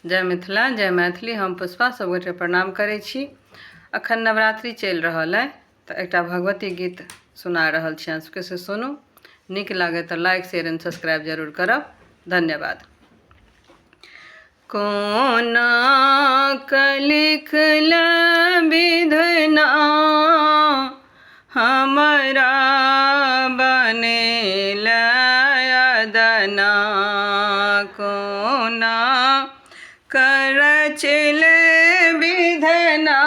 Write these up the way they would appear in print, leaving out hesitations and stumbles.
जय मिथिला जय मैथिली। हम पुष्पा सभगोटे प्रणाम करै छी। अखन नवरात्रि चलि रहल अइ तऽ एकटा भगवती गीत सुना रहल छी अहाँ सबके, से सुनू। नीक लागै तऽ लाइक शेयर एंड सब्सक्राइब जरूर करब। धन्यवाद। कोना कलिखल विधना हमरा बनेल अदना, कोना करचल विधना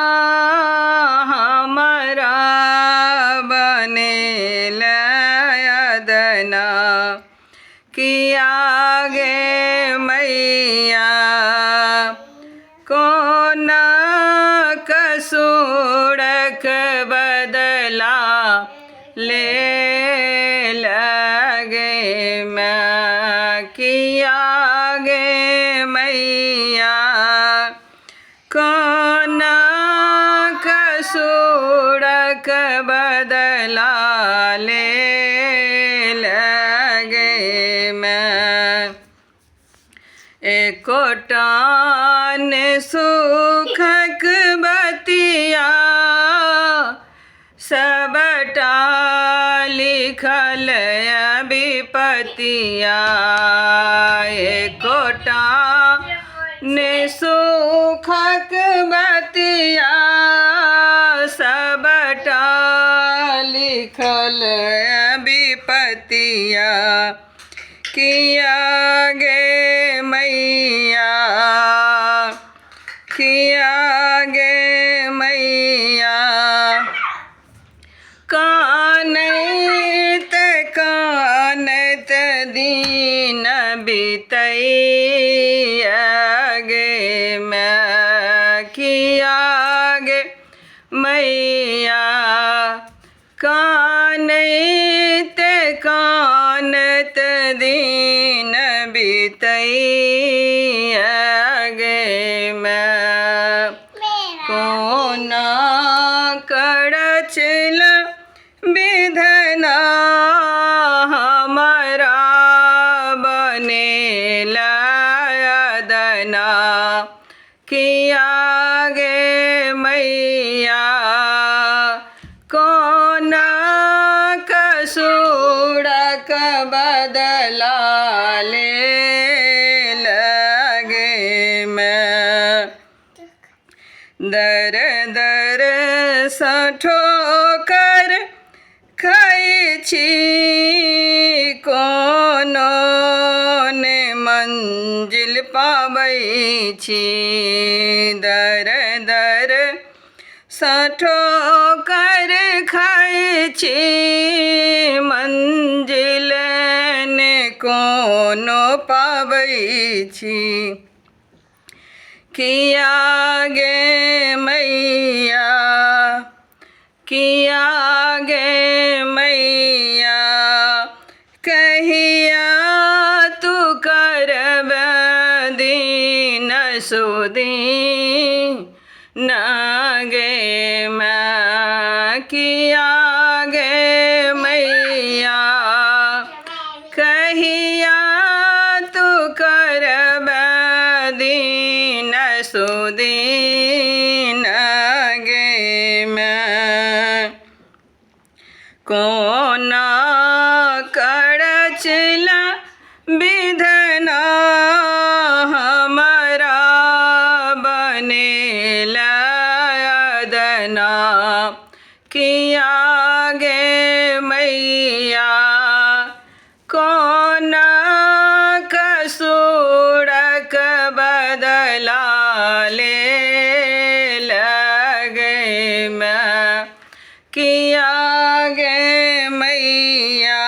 हमरा बनेल अदना, किया गे मैया कोना कसूरक बदला ले लगे मैं, किया गे मैया कोना कसूरक बदला ले लगे मैं। एकोटा ने सुखक बतिया सबटा लिखल विपतिया, एकोटा ने सुखक बतिया सबटा लिखल विपतिया, किया गे मैया, किया गे मैया, कानैत कानैत दिन बितैया गे मैं, किया गे मैया, कानैत कानैत दिन बितैया गे मैं, कोना करचल विधना हमरा बनेल अदना, किया गे मैया कोना कसूरक बदला ले लगे मैं। दर दर सँ ठोकर खाइ छी कोनो ने मंजिल पाबै छी, दर दर सँ ठोकर खाइ छी मंजिल ने कोनो पाबै छी, किया गे मैया, किया गे मैया, कहिया तू करब दीन सुदीन गे मैं, किया गे मैया, कहिया तू करब दीन सुदीन गे मैं। कोना करचला विधना हमरा बनेल अदना, किया गे मैया कोना कसूरक बदला ले लगे मैं, किया गे मैया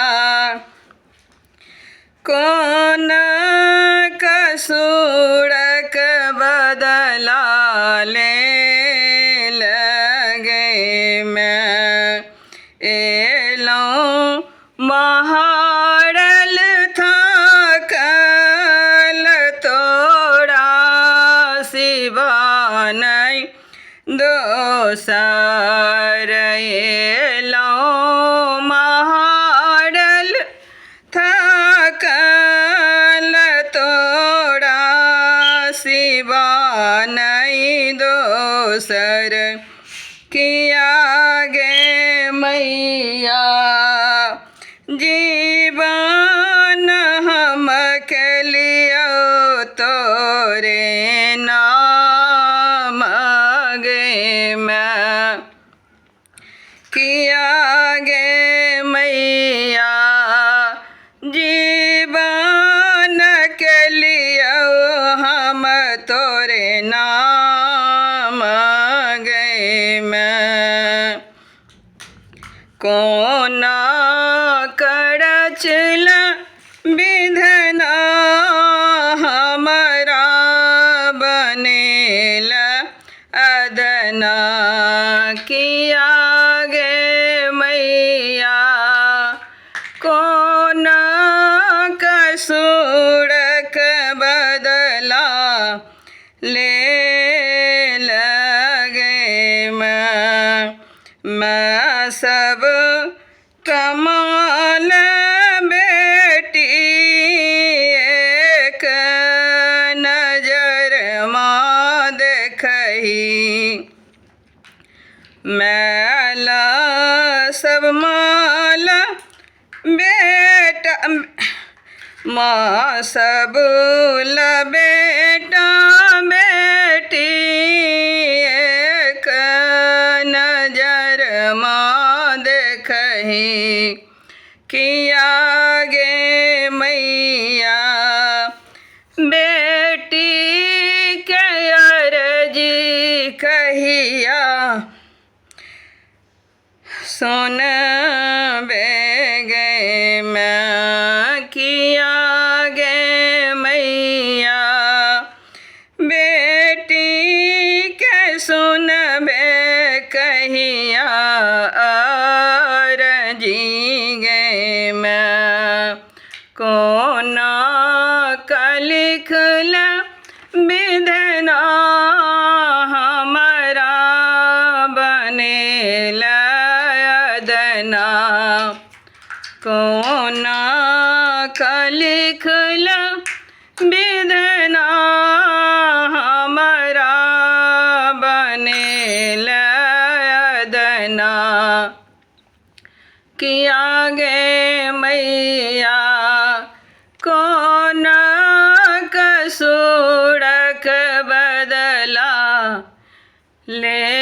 कोना कसूरक बदला ले लगे मैं। एलहुँ महारल थाकल तोरा सिवा नहि दोसर, एलहुँ महारल थाकल तोरा सिवा नहीं दोसर किया गे मैया। जीवन हम के लियो तोरे नाम गे मैं किया गे मैया। जीवन के लियो हम तोरे नाम गे मैं। कोना करचल विधना हमरा बनेल अदना किया गे मैया। कोना कसूरक बदला ले लगे मैं सब कमाल बेटी एक नजर माँ देखही। मैला सब माल बेटा माँ सब बेटा बेटी एक नजर माँ देखही किया गे मैया। बेटी के अर्जी कहिया सुन गे मैं किया गे मैया। बेटी के सुन बे कहिया अर्जी गे मैं। कोना का लिखल विधना हमारा बनेल अदना। कोना का लिखल विधना हमारा बनेल अदना किया गे मैया। कोना कसूरक बदला ले